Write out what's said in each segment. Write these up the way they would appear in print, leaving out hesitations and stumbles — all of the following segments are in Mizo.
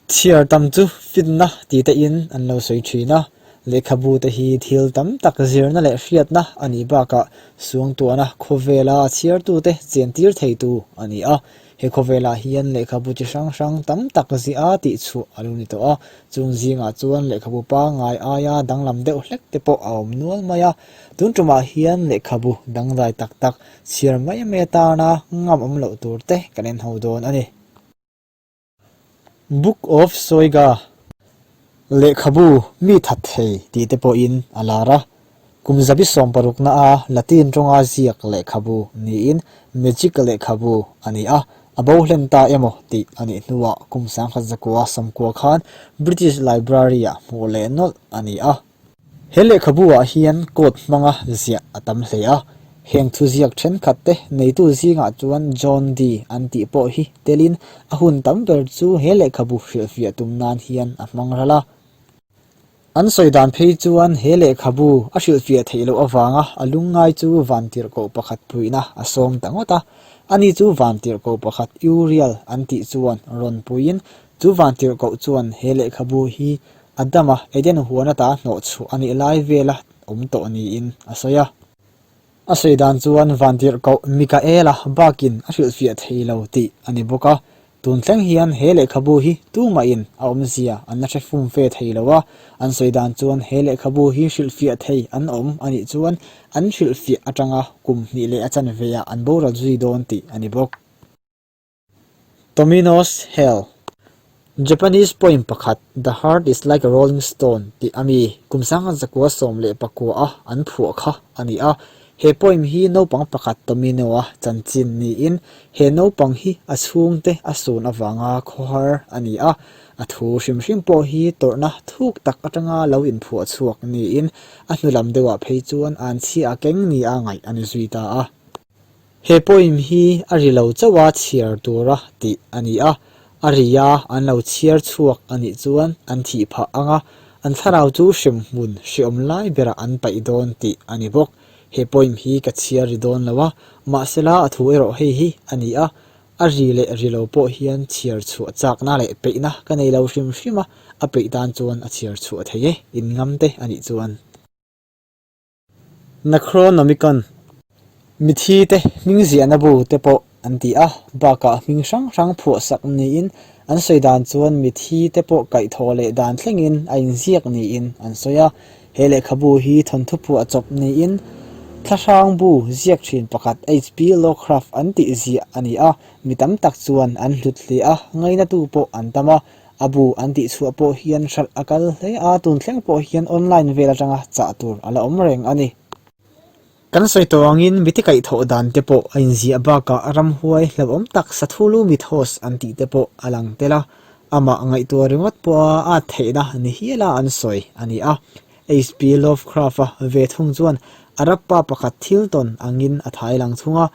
Chhiar tam chu finna ti te in an lo sawi thin a, lehkhabu te hi thil tam tak zirna leh hriatna a nih bakah suangtuahna khawvela chhiartute chentir theitu a ni a. He khawvelah hian lehkhabu chi hrang hrang tam tak ziah a tihchhuah a lo ni tawh a, chung zingah chuan lehkhabu pangngai aia danglam deuh hlek te pawh a awm nual mai a. Tun tumah hian lehkhabu dangdai tak tak chhiar mai mai atana ngam awm loh tur te kan en ho dawn a ni. Book of Soiga lehkhabu mi that thei tih te pawhin a lar a, kum zabi sawmparukna a Latin tawnga ziak lehkhabu niin magic lehkhabu a ni a, a bo hlen ta emaw tih a nih hnuah kum sangkhat zakua sawmkua khan British Library-ah hmuh leh nawlh a ni a. He lehkhabu-ah hian code hmanga ziah a tam hle a, heng thuziak thenkhat te neitu zingah chuan John Dee an tih pawh hi telin a hun tam ber chu he lehkhabu hrilhfiah tum nan hian a hmang ral a. An sawi dan phei chuan he lehkhabu a hrilhfiah theih loh avanga a lungngai chu vantirhkoh pakhat puihna a sawm ta ngawt a, ani chu vantirhkoh pakhat Uriel an tih chuan rawn puiin chu vantirhkoh chuan he lehkhabu hi Adama Eden huan ata hnawh chhuah a nih lai vela awm tawh niin a sawi a. A sawi dan chuan Vantirhkoh Mikaela bakin a hrilhfiah thei lo tih a ni bawk a. Tun thleng hian he lehkhabu hi tumahin a awmzia an la hre fum fe thei lo a. An sawi dan chuan he lehkhabu hi hrilhfiah thei an awm a nih chuan an hrilhfiah atanga kum hnih leh a chanve ah an boral zui dawn tih a ni bawk. Tomino's Hell, Japanese poem pakhat The Heart is Like a Rolling Stone tih a mi kum sangha zakua 19 a an phuah kha a ni a. He poem hi naupang pakhat Tomino-a chanchin niin he naupang hi a chhungte a sun avanga khawhar a ni a. A thu hrim hrim pawh hi tawrhna thuk tak atanga lo inphuah chhuak niin a hnu lam deuhah phei chuan an chhia a keng nia ngaih a ni zui ta a. He poem hi a ri lo chauh a chhiar tura tih a ni a, a ri a an lo chhiar chhuak a nih chuan an thih phah ang a, an thlarau chu hremhmun hreawm lai berah an paih dawn tih a ni bawk. He poem hi ka chhiar ri dawn lo a, mahsela a thu erawh hei hi a ni a, a ri leh ri lo pawh hian chhiar chhuah chakna leh peihna ka nei lo hrim hrim a, a peih tan chuan a chhiar chhuah thei e, in ngam te a nih chuan. Necronomicon, Mithi te hming ziahna bu te pawh an ti a, bakah hming hrang hrang phuah sak niin an sawi dan chuan mithi te pawh kaihthawh leh dan thlengin a inziak niin an sawi a. He lehkhabu hi thawnthu phuah chawp niin Thlahrang bu ziak thin pakhat HP Lovecraft an tih ziah a ni a, mi tam tak chuan an hlut hle a, ngainatu pawh an tam a. A bu an tih chhuah pawh hian hralh a kal hle a, tun thleng pawh hian online vel atanga chah tur a la awm reng a ni. Kan sawi tawh angin mite kaihthawh dan te pawh a inziah bakah ramhuai hlauhawm tak Sathulu Mythos an tih te pawh a lang tel a, amah ngaihtuah ringawt pawha at theihna ni hiala an sawi a ni a. HP Lovecraft-a ve thung chuan Arab pa pakhat thil tawn angin a thai lang thung a,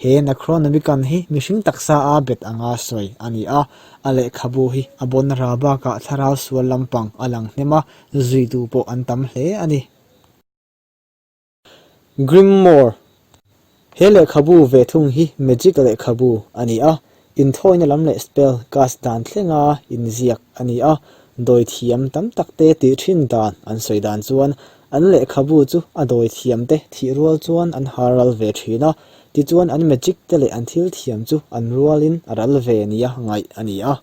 He Necronomicon hi mihring taksa a bet anga sawi a ni a, a lehkhabu hi a bawn ra bakah thlarau sual lampang a lang hnem a, zuitu pawh an tam hle a ni. Grimoire He lehkhabu ve thung hi magic lehkhabu a ni a, inthawina lam leh spell cast dan thlenga inziak a ni a, dawi thiam tam takte tih thin dan an sawi dan chuan An lehkhabu chu a dawi thiam te thih rual chuan an har ral ve thin a, tichuan an magic te leh an thil thiam chu an rualin a ral ve nia ngaih a ni a.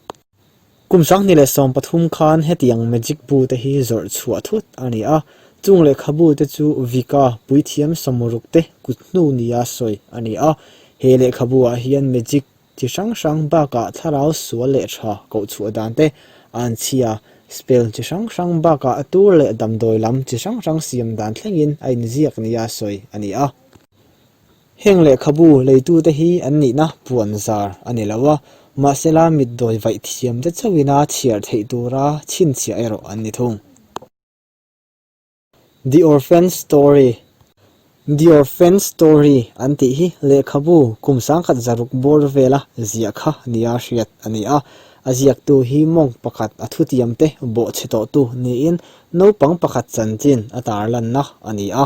Kum 2013 khan hetiang magic bu te hi zawrh chhuah thut a ni a, chung lehkhabu te chu Vika puithiam sawmruk te kut hnu nia sawi a ni a, he lehkhabu ah hian magic Chi hrang hrang bakah thlarau sual leh tha koh chhuah dan te, anchhia, spell chi hrang hrang bakah a tur leh damdawi lam chi hrang hrang siam dan thlengin a inziak nia sawi a ni a. Heng lehkhabu leitute hi an nihna puan zar a ni lo a, mahsela mitdawi vaih thiam te chauhin a chhiar theih tura chhinchhiah erawh an ni thung. The Orphan Story The Orphan Story an tih hi lehkhabu kum 1006 bawr vela ziah kha nia hriat a ni a. A ziaktu hi monk pakhat a thutiamte bawhchhe tawhtu niin naupang pakhat chanchin a tarlanna a ni a.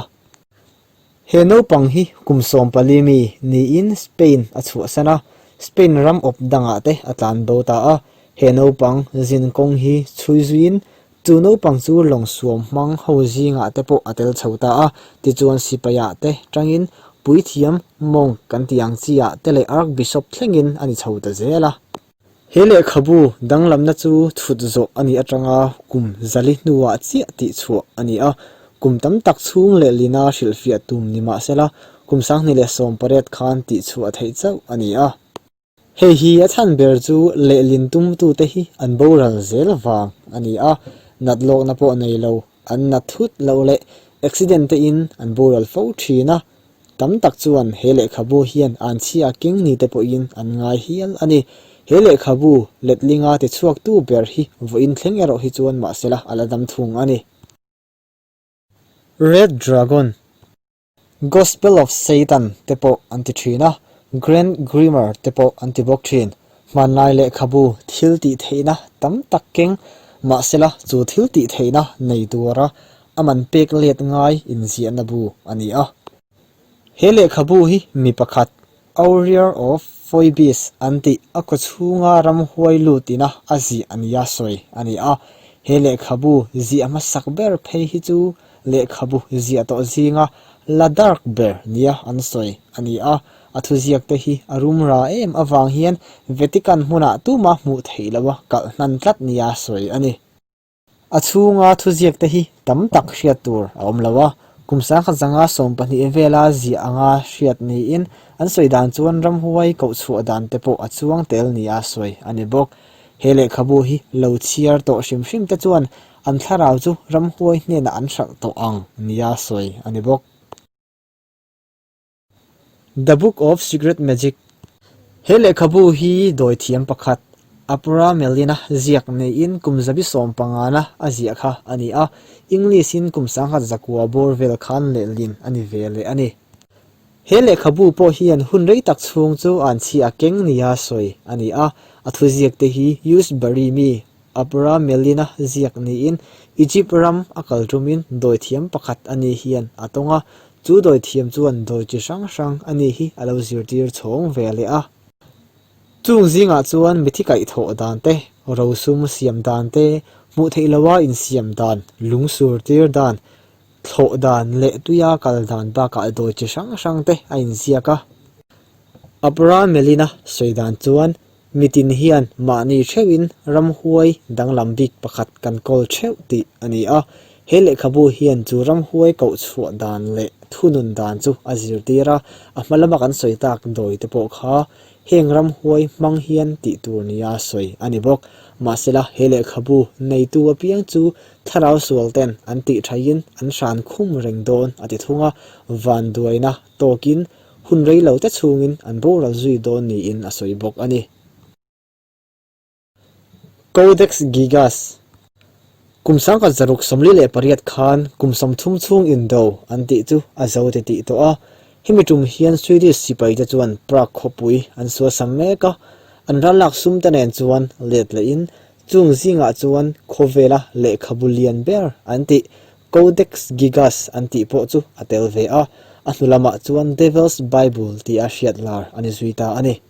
He naupang hi kum 14 mi niin Spain a chhuahsan a, Spain ram awp dangah te a tlan bo ta a. He naupang zin kawng hi chhui zuiin chu naupang chu lawng suam hmang ho zingah te pawh a tel chho ta a, tichuan sipaiah te tangin puithiam, monk kan tih ang chi ah te leh archbishop thlengin a ni chho ta zel a. He lehkhabu danglamna chu chhut zawh a nih atanga kum zali hnuah chiah tih chhuah a ni a, kum tam tak chhung leh lina hrilhfiah tum ni mah sela kum 2018 khan tih chhuah theih chauh a ni a. Hei hi a chhan ber chu lehlin tumtute hi an boral zel vang a ni a, nat lawkna pawh nei lo, an nat thut loh leh accident te in an boral fo thin a, tam tak chuan he lehkhabu hian an chhia keng ni te pawhin an ngai hial a ni. He lehkhabu letlinga tichhuaktu ber hi vawiin thleng erawh hi chuan mahsela a la dam thung a ni. Red Dragon. Gospel of Satan te pawh an ti thin a, Grand Grimoire te pawh an ti bawk thin. Hmanlai lehkhabu thil tih theihna tam tak keng mahsela chu thil tih theihna nei tura a man pek let ngai inziahna bu a ni a. He lehkhabu hi mi pakhat Aurier of Phoebus an tih a kawchhunga ramhuai lut ina a ziah a nia sawi a ni a. He lehkhabu ziah hmasak ber phei hi chu lehkhabu ziah tawh zinga la dark ber nia an sawi a ni a. A thuziak te hi a rum ra em avang hian Vatican hmunah tuma hmuh theih loha kalh hnan tlat nia sawi a ni. A chhunga thuziak te hi tam tak hriat tur a awm lo a, kum sangkhat zanga 12 vela ziah anga hriat niin an sawi dan chuan ramhuai koh chhuah dan te pawh a chuang tel nia sawi a ni bawk. He lehkhabu hi lo chhiar tawh hrim hrim te chuan an thlarau chu ramhuai hnenah an hralh tawh ang nia sawi a ni bawk. The Book of Secret Magic He lehkhabu hi dawithiam pakhat, Apura Melina ziak neiin kum zabi sawm pangana a ziah kha a ni a, English-in kum sangkhat zakua bawr vel khan lehlin a ni ve leh a ni. He lehkhabu pawh hian hun rei tak chhung chu an chhi a keng nia sawi a ni a, a thuziak te hi Usebury mi Abra Melina ziak niin Egypt ram a kal tumin dawithiam pakhat a ni hian a tawng a, chu dawithiam chuan dawi chi hrang hrang a ni hi a lo zirtir chhawng ve leh a. Chung zingah chuan mithi kaihthawh dan te, rosum siam dan te, hmuh theih loha insiam dan, lungsur tir dan, thlawh dan leh tuia kal dan bakah dawi chi hrang hrang te a inziak a. Abra Melina sawi dan chuan Mitin hian mahni theuhin ramhuai danglam bik pakhat kan kawl theuh tih a ni a. He lehkhabu hian chu ramhuai koh chhuah dan leh thunun dan chu a zirtir a, a hma lama kan sawi tak dawi te pawh kha heng ramhuai hmang hian tih tur nia sawi a ni bawk. Mahsela he lehkhabu neitu apiang chu thlarau sual ten an tih thaiin an hran khum reng dawn a ti thung a, vanduaina tawkin Hun rei lo te chhungin an boral zui dawn niin a sawi bawk a ni. Codex Gigas Kum 1648 khan kum 30 chhung indo an tih chu a zo ti tih tawh a, hemi tum hian Swedish sipai te chuan Prague khawpui an sualsam mek a, an rallak sum te nen chuan let lehin chung zingah chuan khawvela lehkhabu lian ber an tih Codex Gigas an tih pawh chu a tel ve a, a hnu lamah chuan Devil's Bible tia hriat lar a ni zui ta a ni.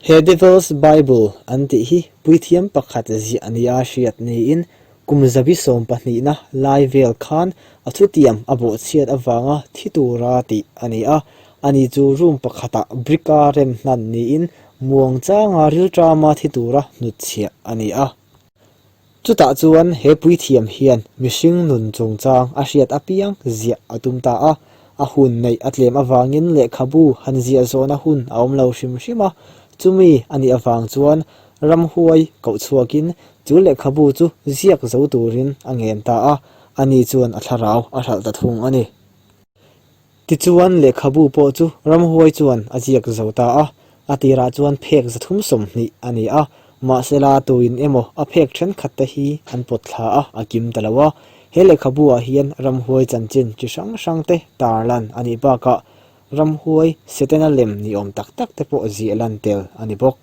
He Devil's Bible an tih hi puithiam pakhat ziah nia hriat niin kum zabi sawm pahnihna lai vel khan a thutiam a bawhchhiat avanga thi tura tih a ni a, ani chu room pakhatah brick-a rem hnan niin muangchanga rilṭama thi tura hnutchhiah a ni a. Chutah chuan he puithiam hian mihring nun chungchang a hriat apiang ziah a tum ta a, a hun neih a tlem avangin lehkhabu han ziah zawhna hun a awm lo hrim hrim a, chumi a nih avang chuan ramhuai koh chhuakin chu lehkhabu chu ziak zo turin a ngen ta a, ani chuan a thlarau a hralh ta thung a ni. Tichuan, lehkhabu pawh chu ramhuai chuan a ziak zo ta a, a tirah chuan phek 320 a ni a, mahsela tuin emaw a phek thenkhat te hi an pawt thla a, a kim ta lo a. He lehkhabu-ah hian ramhuai chanchin chi hrang hrang te tarlan a nih bakah ramhuai Setana lem ni awm tak tak te pawh ziah lan tel a ni bawk.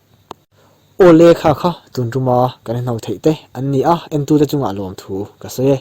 Aw le kha kha tun ruma kan hno theih te an ni a, entute chungah lawmthu ka sawi e.